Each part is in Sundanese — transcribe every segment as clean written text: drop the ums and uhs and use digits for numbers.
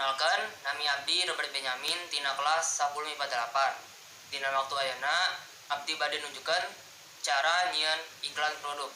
Perkenalkan, nami abdi Robert Benyamin tina kelas 10 MIPA 8. Dina waktu ayeuna abdi bade nunjukkeun cara nyieun iklan produk.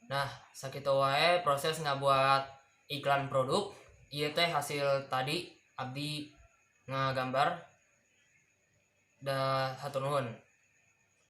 Nah, sakitu wae proses ngabuat iklan produk. Ieu teh hasil tadi abdi ngagambar. Da hatur nuhun.